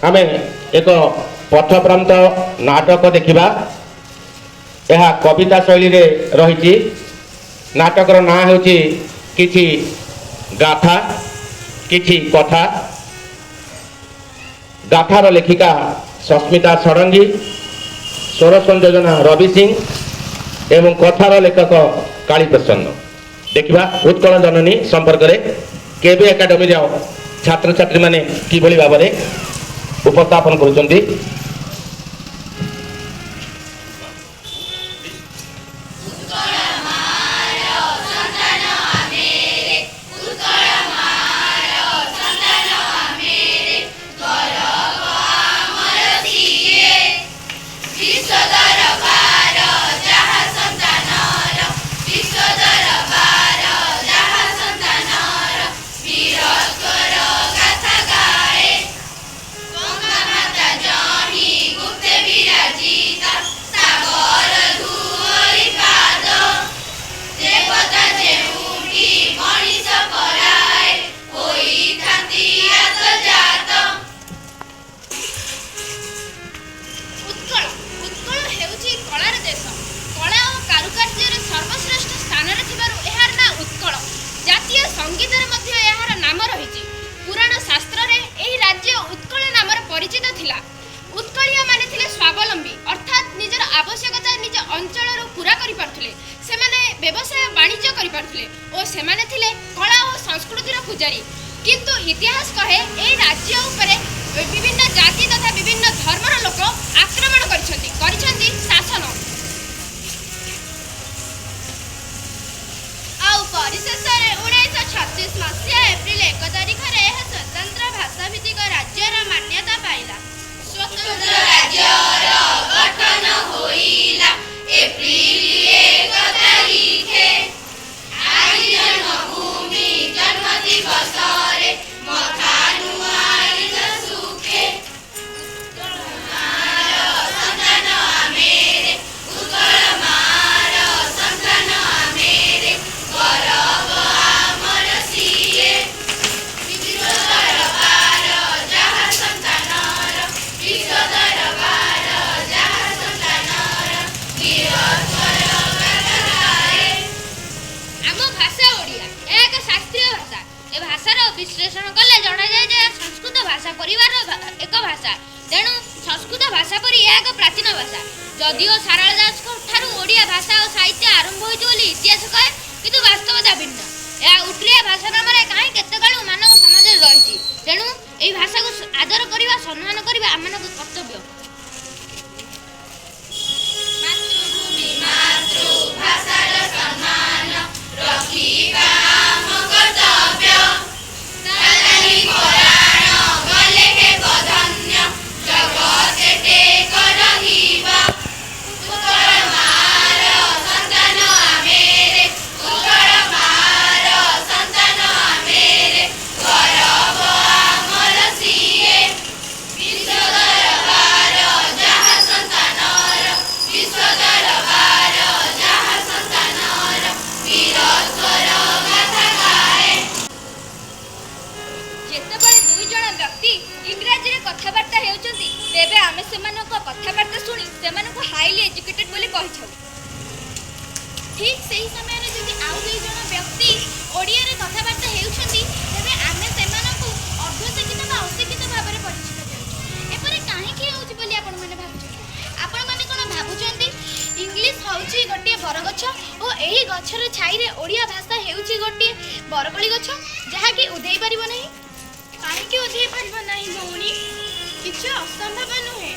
ଆମେ ଏକ ପଥପ୍ରାନ୍ତ ନାଟକ ଦେଖିବା। ଏହା କବିତା ଶୈଳୀରେ ରହିଛି। ନାଟକର ନାଁ ହେଉଛି କିଛି ଗାଥା କିଛି କଥା। ଗାଥାର ଲେଖିକା ସସ୍ମିତା ଷଡ଼ଙ୍ଗୀ, ସ୍ୱର ସଂଯୋଜନା ରବି ସିଂ ଏବଂ କଥାର ଲେଖକ କାଳୀ ପ୍ରସନ୍ନ। ଦେଖିବା ଉତ୍କଳ ଜନନୀ ସମ୍ପର୍କରେ କେବି ଏକାଡେମୀର ଛାତ୍ରଛାତ୍ରୀମାନେ କିଭଳି ଭାବରେ ଉପସ୍ଥାପନ କରୁଛନ୍ତି। ଉତ୍କଳ, ଉତ୍କଳ ହେଉଛି କଳାର ଦେଶ। କଳା ଓ କାରୁକାର୍ଯ୍ୟରେ ସର୍ବଶ୍ରେଷ୍ଠ ସ୍ଥାନରେ ଥିବାରୁ ଏହାର ନାଁ ଉତ୍କଳ। ଜାତୀୟ ସଙ୍ଗୀତରେ ମଧ୍ୟ ଏହାର ନାମ ରହିଛି। ପୁରାଣ ଶାସ୍ତ୍ରରେ ଏହି ରାଜ୍ୟ ଉତ୍କଳ ନାମରେ ପରିଚିତ ଥିଲା। ଉତ୍କଳୀୟମାନେ ଥିଲେ ସ୍ୱାବଲମ୍ବୀ, ଅର୍ଥାତ୍ ନିଜର ଆବଶ୍ୟକତା ନିଜ ଅଞ୍ଚଳରୁ ପୂରା କରିପାରୁଥିଲେ। ସେମାନେ ବ୍ୟବସାୟ ବାଣିଜ୍ୟ କରିପାରୁଥିଲେ ଓ ସେମାନେ ଥିଲେ କଳା ଓ ସଂସ୍କୃତିର ପୂଜାରୀ। କିନ୍ତୁ ଇତିହାସ କହେ, ଏହି ରାଜ୍ୟ ଉପରେ ବିଭିନ୍ନ ଜାତି ତଥା ବିଭିନ୍ନ ଧର୍ମର ଲୋକ ଆକ୍ରମଣ କରିଛନ୍ତି ଶାସନ। ଆଉ ପରିଶେଷରେ 1936 ମସିହା ଏପ୍ରିଲ 1 ତାରିଖରେ ଏହା ସ୍ୱତନ୍ତ୍ର ଭାଷାଭିତ୍ତିକ ରାଜ୍ୟର ମାନ୍ୟତା ପାଇଲା। ସ୍ୱତନ୍ତ୍ର ରାଜ୍ୟର ଗଠନ ହୋଇଲା ଏପ୍ରିଲ 1 ତାରିଖେ। ଆଜି ଜନ୍ମଭୂମି ଜନ୍ମ ଦିବସରେ ମଥା ନୁଆଇଲ ସୁଖେ। ମାର ସନ୍ତାନ ଆମେରେ, ଉତ୍କଳ ମାର ସନ୍ତାନ ଆମେରେ, ଗରବ ଆମର ସିଏ। ବିଶ୍ୱ ଦରବାର ଯାହା ସନ୍ତାନର, ବିଶ୍ୱ ଦରବାର ଯାହା ସନ୍ତାନର, ବୀରତ୍ୱର ଗାଥା ଗାଏ। ଆମ ଭାଷା ଓଡ଼ିଆ। ଏହା ଏକ ଶାସ୍ତ୍ରୀୟ ଭାଷା। ଏ ଭାଷାର ବିଶ୍ଳେଷଣ କଲେ ଜଣାଯାଏ ଯେ ଏହା ସଂସ୍କୃତ ଭାଷା ପରିବାରର ଏକ ଭାଷା। ତେଣୁ ସଂସ୍କୃତ ଭାଷା ପରି ଏହା ଏକ ପ୍ରାଚୀନ ଭାଷା। ଯଦିଓ ସାରଳା ଦାସଙ୍କ ଠାରୁ ଓଡ଼ିଆ ଭାଷା ଓ ସାହିତ୍ୟ ଆରମ୍ଭ ହୋଇଛି ବୋଲି ଇତିହାସ କହେ, କିନ୍ତୁ ବାସ୍ତବତା ଭିନ୍ନ। ଏହା ଉଟ୍ରିଆ ଭାଷା ନାମରେ କାହିଁ କେତେକାଳୁ ମାନବ ସମାଜରେ ରହିଛି। ତେଣୁ ଏହି ଭାଷାକୁ ଆଦର କରିବା, ସମ୍ମାନ କରିବା ଆମମାନଙ୍କ କର୍ତ୍ତବ୍ୟ। ମାତୃଭୂମି ମାତୃଭାଷାର ସମ୍ମାନ ରଖିବା ଆମ କର୍ତ୍ତବ୍ୟ। ତା ପରାଣ ଗଲେ ହେବ ଧନ୍ୟ, ଜଗତେ ଟେକ ରହିବ। ଉତ୍କଳ ମାର ସନ୍ତାନ ଆମେରେ, ଉତ୍କଳ ମାର ସନ୍ତାନ ଆମେରେ, ଗରବ ଆମର ସିଏ। ବିଶ୍ୱ ଦରବାର ଯାହା ସନ୍ତାନର, ବିଶ୍ୱ ଦରବାର ଯାହା ସନ୍ତାନର, ବୀରତ୍ୱର ଗାଥା ଗାଏ। ଯେତେବେଳେ ଦୁଇ ଜଣ ବ୍ୟକ୍ତି ଇଂରାଜୀରେ କଥାବାର୍ତ୍ତା ହେଉଛନ୍ତି, ତେବେ ଆମେ ସେମାନଙ୍କ କଥାବାର୍ତ୍ତା ଶୁଣି ସେମାନଙ୍କୁ ହାଇଲି ଏଜୁକେଟେଡ୍ ବୋଲି କହିଥାଉ। ଠିକ୍ ସେହି ସମୟରେ ଯଦି ଆଉ ଦୁଇ ଜଣ ବ୍ୟକ୍ତି ଓଡ଼ିଆରେ କଥାବାର୍ତ୍ତା ହେଉଛନ୍ତି, ତେବେ ଆମେ ସେମାନଙ୍କୁ ଅର୍ଦ୍ଧଶିକ୍ଷିତ ବା ଅଶିକ୍ଷିତ ଭାବରେ ପରିଚିତ କରୁଛୁ। ଏପରି କାହିଁକି ହେଉଛି ବୋଲି ଆପଣମାନେ ଭାବୁଛନ୍ତି? ଆପଣମାନେ କ'ଣ ଭାବୁଛନ୍ତି ଇଂଲିଶ ହେଉଛି ଗୋଟିଏ ବରଗଛ ଓ ଏହି ଗଛର ଛାଇରେ ଓଡ଼ିଆ ଭାଷା ହେଉଛି ଗୋଟିଏ ବରକୋଳି ଗଛ, ଯାହାକି ଉଧେଇ ପାରିବ ନାହିଁ? କାହିଁକି ଉଧେଇ ପାରିବ ନାହିଁ ଭଉଣୀ? କିଛି ଅସମ୍ଭବ ନୁହେଁ।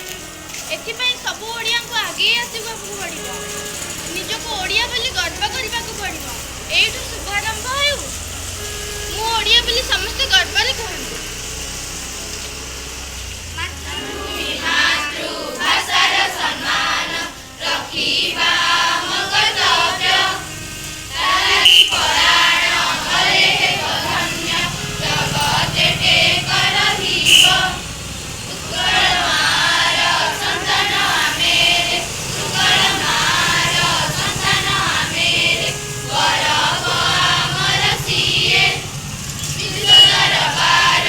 ଏଥିପାଇଁ ସବୁ ଓଡ଼ିଆଙ୍କୁ ଆଗେଇ ଆସିବାକୁ ପଡ଼ିବ। ନିଜକୁ ଓଡ଼ିଆ ବୋଲି ଗର୍ବ କରିବାକୁ ପଡ଼ିବ। ଏଇଠୁ ଶୁଭାରମ୍ଭ ହେଉ। ମୁଁ ଓଡ଼ିଆ ବୋଲି ସମସ୍ତେ ଗର୍ବରେ କୁହନ୍ତୁ। ମାତୃଭୂମି ମାତୃଭାଷାର ସମ୍ମାନ ରଖିବା ଆମ କର୍ତ୍ତବ୍ୟ। ତା ପରାଣ ଗଲେ ହେବ ଧନ୍ୟ, ଜଗତେ ଟେକ ରହିବ। ଉତ୍କଳ ମାର ସନ୍ତାନ ଆମେରେ, ଉତ୍କଳ ମାର ସନ୍ତାନ ଆମେରେ, ଗରବ ଆମର ସିଏ। ବିଶ୍ୱ ଦରବାର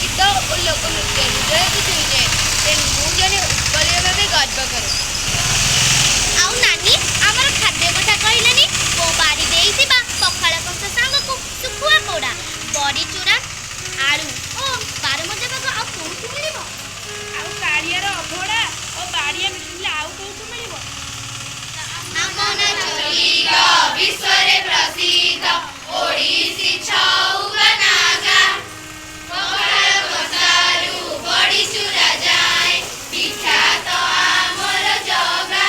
ଗୀତ ଓ ଲୋକନୃତ୍ୟ ହୃଦୟକୁ ଛୁଇଁଯାଏ। ତେଣୁ ମୁଁ ଜଣେ ଉତ୍କଳୀୟ ଭାବେ ଗର୍ବ କରେ। ଆଉ ନାନୀ, ଆମର ଖାଦ୍ୟ କଥା କହିଲେନି। ବୋଉ ବାରି ଦେଇଥିବା ପଖାଳ କଂସା ସାଙ୍ଗକୁ ଶୁଖୁଆ ପୋଡ଼ା, ବଡ଼ି ଚୁରା, ଆଳୁ ଓ ବାରମଜା ପାଗ ଆଉ କୋଉଠୁ ମିଳିବ? ଆଉ କାଳିଆର ଅଭଡ଼ା ଓ ବାଡ଼ିଆ ମିଶିଲେ ଆଉ କୋଉଠୁ ମିଳିବ? ଆମ ନାଚ ଗୀତ ବିଶ୍ୱରେ ପ୍ରସିଦ୍ଧ, ଓଡ଼ିଶୀ ଛଉ ନାଗା, ପଖାଳ କଂସାରୁ ବଡ଼ି ଚୁରା ଯାଏ, ବିଖ୍ୟାତ ଆମର ଜଗା।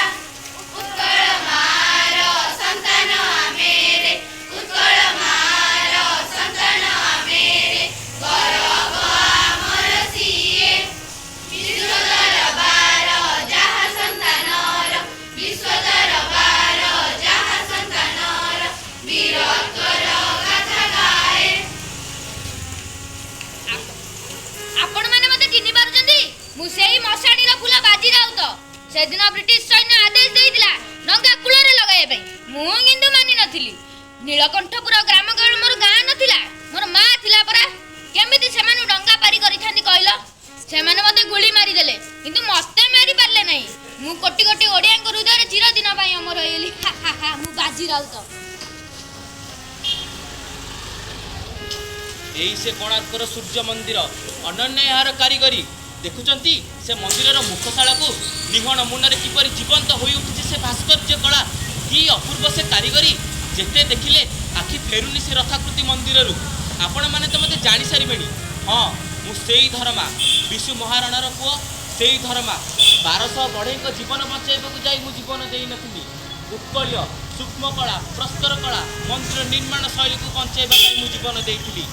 ଉତ୍କଳ ମାର ସନ୍ତାନ ଆମେରେ, ଉତ୍କଳ ମାର ସନ୍ତାନ ଆମେରେ, ଗରବ ଆମର ସିଏ। ବିଶ୍ୱ ଦରବାର ଯାହା ସନ୍ତାନର, ବିଶ୍ୱ ଦରବାର ଯାହା ସନ୍ତାନର, ବୀରତ୍ୱର ଗାଥା ଗାଏ। ଆପଣମାନେ ମତେ ଚିହ୍ନି ପାରୁଛନ୍ତି? ମୁଁ ସେଇ ମଶାଣିର ଫୁଲ ବାଜି ରାଉତ। ସେଦିନ ବ୍ରିଟିଶ ସୈନ୍ୟ ଆଦେଶ ଦେଇଥିଲା ଡଙ୍ଗା କୂଳରେ ଲଗାଇବା ପାଇଁ, ମୁଁ କିନ୍ତୁ ମାନି ନଥିଲି। ନୀଳକଣ୍ଠପୁର ଗ୍ରାମ କେବଳ ମୋର ଗାଁ ନଥିଲା, ମୋର ମା ଥିଲା ପରା। କେମିତି ସେମାନଙ୍କୁ ଡଙ୍ଗା ପାରି କରିଥାନ୍ତି କହିଲ? ସେମାନେ ମତେ ଗୁଳି ମାରିଦେଲେ, କିନ୍ତୁ ମତେ ମାରି ପାରିଲେ ନାହିଁ। ମୁଁ କୋଟି କୋଟି ଓଡ଼ିଆଙ୍କ ହୃଦୟରେ ଚିରଦିନ ପାଇଁ ଅମର ହେଇଗଲି। ହା ହା ହା, ମୁଁ ବାଜି ରାଉତ। ଏଇ ସେ କୋଣାର୍କର ସୂର୍ଯ୍ୟ ମନ୍ଦିର, ଅନନ୍ୟ ଏହାର କାରିଗରୀ। ଦେଖୁଛନ୍ତି ସେ ମନ୍ଦିରର ମୁଖଶାଳାକୁ ନିହଣ ମୁନରେ କିପରି ଜୀବନ୍ତ ହୋଇ ଉଠିଛି ସେ ଭାସ୍କର୍ଯ୍ୟ କଳା। କି ଅପୂର୍ବ ସେ କାରିଗରୀ! ଯେତେ ଦେଖିଲେ ଆଖି ଫେରୁନି ସେ ରଥାକୃତି ମନ୍ଦିରରୁ। ଆପଣମାନେ ତ ମୋତେ ଜାଣିସାରିବେଣି। ହଁ, ମୁଁ ସେଇ ଧରମା, ବିଶୁ ମହାରଣାର ପୁଅ ସେଇ ଧରମା। 1200 ବଢ଼େଇଙ୍କ ଜୀବନ ବଞ୍ଚାଇବାକୁ ଯାଇ ମୁଁ ଜୀବନ ଦେଇନଥିଲି। ଉତ୍କଳୀୟ ସୂକ୍ଷ୍ମ କଳା, ପ୍ରସ୍ତର କଳା, ମନ୍ଦିର ନିର୍ମାଣ ଶୈଳୀକୁ ବଞ୍ଚାଇବା ପାଇଁ ମୁଁ ଜୀବନ ଦେଇଥିଲି।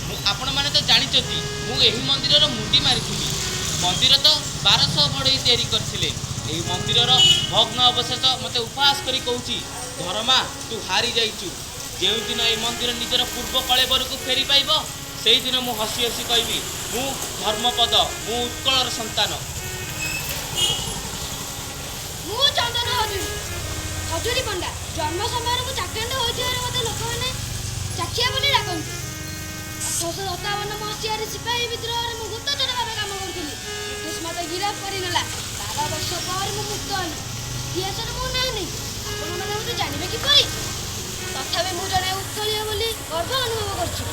ମୁଁ ଆପଣମାନେ ତ ଜାଣିଛନ୍ତି, ମୁଁ ଏହି ମନ୍ଦିରର ମୁଣ୍ଡି ମାରିଥିଲି। ମନ୍ଦିର ତ 1200 ବଢ଼େଇ ତିଆରି କରିଥିଲେ। ଏହି ମନ୍ଦିରର ଭଗ୍ନ ଅବଶେଷ ମୋତେ ଉପହାସ କରି କହୁଛି, ଧରମା, ତୁ ହାରି ଯାଇଛୁ। ଯେଉଁଦିନ ଏହି ମନ୍ଦିର ନିଜର ପୂର୍ବ କଳେବରକୁ ଫେରି ପାଇବ, ସେଇଦିନ ମୁଁ ହସି ହସି କହିବି, ମୁଁ ଧର୍ମପଦ, ମୁଁ ଉତ୍କଳର ସନ୍ତାନ। ମୁଁ ଚନ୍ଦନ ହଜୁରୀ, ହଜୁରୀ ପଣ୍ଡା। ଜନ୍ମ ସମୟରେ ମୁଁ ଚାଖଣ୍ଡ ହୋଇଥିବାରୁ ମୋତେ ଲୋକମାନେ ଚାଖିଆ ବୋଲି ଡାକନ୍ତି। 1857 ମସିହାରେ ସିପାହୀ ବିଦ୍ରୋହରେ ମୁଁ ଗୁପ୍ତଚର ଭାବେ କାମ କରୁଥିଲି। ବ୍ରିଟିଶ ମୋତେ ଗିରଫ କରିନେଲା। 12 ବର୍ଷ ପରେ ମୁଁ ମୁକ୍ତ ହେଲି। ଇତିହାସରେ ମୋ ନାଁ ନେଇ ଆପଣମାନେ ମୋତେ ଜାଣିବେ କିପରି? ତଥାପି ମୁଁ ଜଣେ ଉତ୍କଳୀୟ ବୋଲି ଗର୍ବ ଅନୁଭବ କରୁଛି।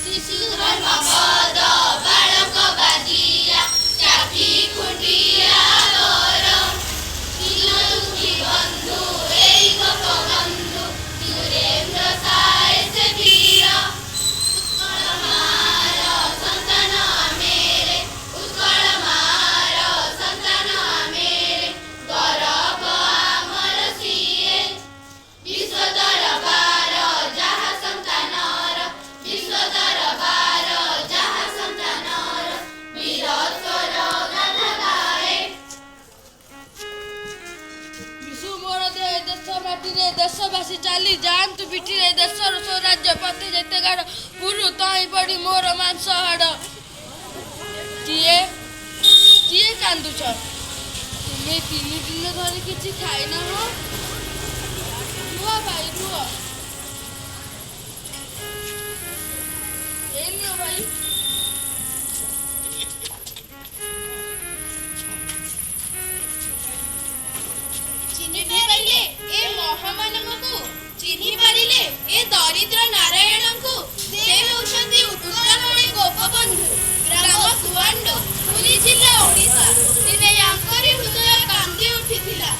ଶିଶୁ ଧର୍ମପଦ ବାଳକ ବାଜିଆ, ଚାଖି ଖୁଣ୍ଟିଆ ମୋର। ଦୀନ ଦୁଃଖୀ ବନ୍ଧୁ ଏଇ ଗୋପବନ୍ଧୁ, ସୁରେନ୍ଦ୍ର ସାଏ ସେ ବୀର। ଉତ୍କଳ ମାର ସନ୍ତାନ ଆମେରେ, ଉତ୍କଳ ମାର ସନ୍ତାନ ଆମେରେ, ଗରବ ଆମର ସିଏ। ବିଶ୍ୱ ଦରବାର ଯାହା ସନ୍ତାନର, ବିଶ୍ୱ ଦରବାର ଯାହା ସନ୍ତାନର, ବୀରତ୍ୱର ଗାଥା ଗାଏ। ବିଶୁ ମୋର ଦେଶ ମାଟିରେ, ଦେଶବାସୀ ଚାଲି ଯାଆନ୍ତୁ ପିଠିରେ। ଦେଶର ସ୍ୱରାଜ୍ୟ ପଥେ ଯେତେ ଗାଡ଼ ପୁରୁ ତହିଁ ପଡ଼ି ମୋର ମାଂସ ହାଡ଼। କିଏ କିଏ କାନ୍ଦୁଛ? ତୁମେ 3 ଦିନ ଧରି କିଛି ଖାଇନାହ। ରୁହ ଭାଇ, ରୁହ। ଏଇ ନିଅ ଭାଇ। ଚିହ୍ନି ପାରିଲେ ଏ ମହାମାନବକୁ? ଚିହ୍ନି ପାରିଲେ ଏ ଦରିଦ୍ର ନାରାୟଣଙ୍କୁ? ସେ ହେଉଛନ୍ତି ଉତ୍କଳମଣି ଗୋପବନ୍ଧୁ, ଗ୍ରାମ ସୁଆଣ୍ଡୋ, ପୁରୀ ଜିଲ୍ଲା, ଓଡ଼ିଶା। ଦିନେ ୟାଙ୍କରି ହୃଦୟ କାନ୍ଦି ଉଠିଥିଲା।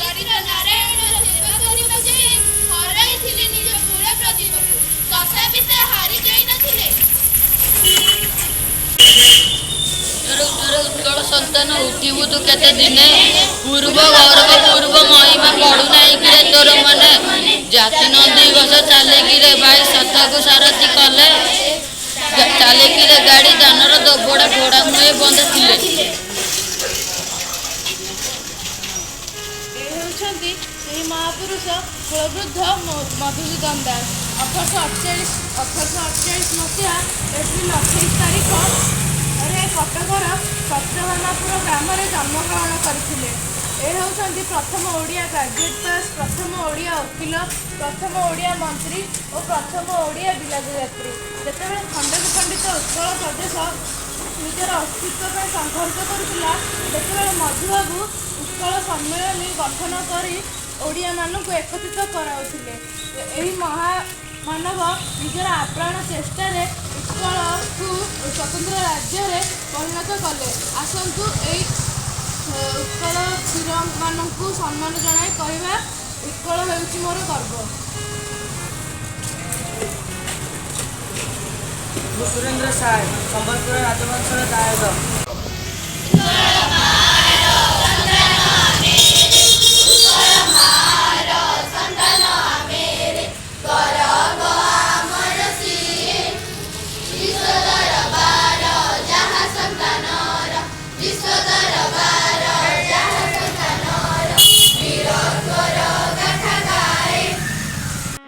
ଦରିଦ୍ର ନାରାୟଣର ସେବା କରିବାକୁ ଯାଇ ହରାଇଥିଲେ ନିଜ କୁଳ ପ୍ରଦୀପକୁ। ତଥାପି ସେ ହାରି ଯାଇନଥିଲେ। ଉତ୍ତର ଉତ୍କଳ ସନ୍ତାନ, ଉଠିବୁ ତୁ କେତେ ଦିନେ? ପୂର୍ବ ଗୌରବ ପୂର୍ବ ମହିମା ପଡୁନାହିଁ କିରେ ତୋର ମନେ? ଜାତି ନଦୀ ଘୋଷ ଚାଲିକିରେ ଭାଇ, ସଥାକୁ ସାରଥି କଲେ। ଚାଲିକିରେ ଗାଡ଼ି ଯାନର ଦୋବଡ଼ା ଘୋଡ଼ା ମୁହଁ ବନ୍ଧା ଥିଲେ। ଏ ହେଉଛନ୍ତି ସେହି ମହାପୁରୁଷ କୁଳବୃଦ୍ଧ ମଧୁସୂଦନ ଦାସ। 1848 ମସିହା ଏପ୍ରିଲ 28 ତାରିଖରେ କଟକର ସତ୍ୟଭାମାପୁର ଗ୍ରାମରେ ଜନ୍ମଗ୍ରହଣ କରିଥିଲେ। ଏ ହେଉଛନ୍ତି ପ୍ରଥମ ଓଡ଼ିଆ ଗ୍ରାଜୁଏଟ୍ ପାସ୍, ପ୍ରଥମ ଓଡ଼ିଆ ଓକିଲ, ପ୍ରଥମ ଓଡ଼ିଆ ମନ୍ତ୍ରୀ ଓ ପ୍ରଥମ ଓଡ଼ିଆ ବିଲାତ ଯାତ୍ରୀ। ଯେତେବେଳେ ଖଣ୍ଡ ବିଖଣ୍ଡିତ ଉତ୍କଳ ପ୍ରଦେଶ ନିଜର ଅସ୍ତିତ୍ୱ ପାଇଁ ସଂଘର୍ଷ କରୁଥିଲା, ସେତେବେଳେ ମଧୁବାବୁ ଉତ୍କଳ ସମ୍ମିଳନୀ ଗଠନ କରି ଓଡ଼ିଆମାନଙ୍କୁ ଏକତ୍ରିତ କରାଉଥିଲେ। ଏହି ମହାମାନବ ନିଜର ଆପ୍ରାଣ ଚେଷ୍ଟାରେ ଉତ୍କଳକୁ ସ୍ୱତନ୍ତ୍ର ରାଜ୍ୟରେ ପରିଣତ କଲେ। ଆସନ୍ତୁ ଏଇ ଉତ୍କଳ ବୀରମାନଙ୍କୁ ସମ୍ମାନ ଜଣାଇ କହିବା, ଉତ୍କଳ ହେଉଛି ମୋର ଗର୍ବ। ମୁଁ ସୁରେନ୍ଦ୍ର ସାଏ, ସମ୍ବଲପୁର ରାଜବଂଶର ଦାୟଦ।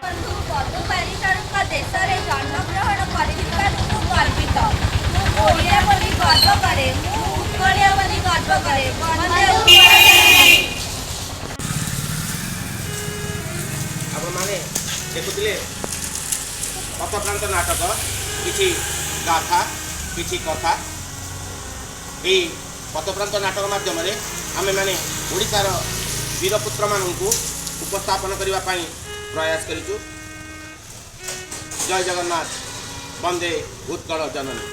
ବନ୍ଧୁ ମଧୁ ପାରିସରଙ୍କ ଦେଶରେ ଜନ୍ମଗ୍ରହଣ କରିଥିବାରୁ ମୁଁ ଗର୍ବିତ। ମୁଁ ଓଡ଼ିଆ ବୋଲି ଗର୍ବ କରେ। ମୁଁ ଉତ୍କଳୀୟ ବୋଲି ଗର୍ବ କରେ। ବନ୍ଦେ ଉତ୍କଳ ଜନନୀ। ଆପଣମାନେ ଦେଖୁଥିଲେ ପଥପ୍ରାନ୍ତ ନାଟକ, କିଛି ଗାଥା, କିଛି କଥା। ଏହି ପଥପ୍ରାନ୍ତ ନାଟକ ମାଧ୍ୟମରେ ଆମେମାନେ ଓଡ଼ିଶାର ବୀରପୁତ୍ରମାନଙ୍କୁ ଉପସ୍ଥାପନ କରିବା ପାଇଁ ପ୍ରୟାସ କରିଛୁ। ଜୟ ଜଗନ୍ନାଥ, ବନ୍ଦେ ଉତ୍କଳ ଜନନୀ।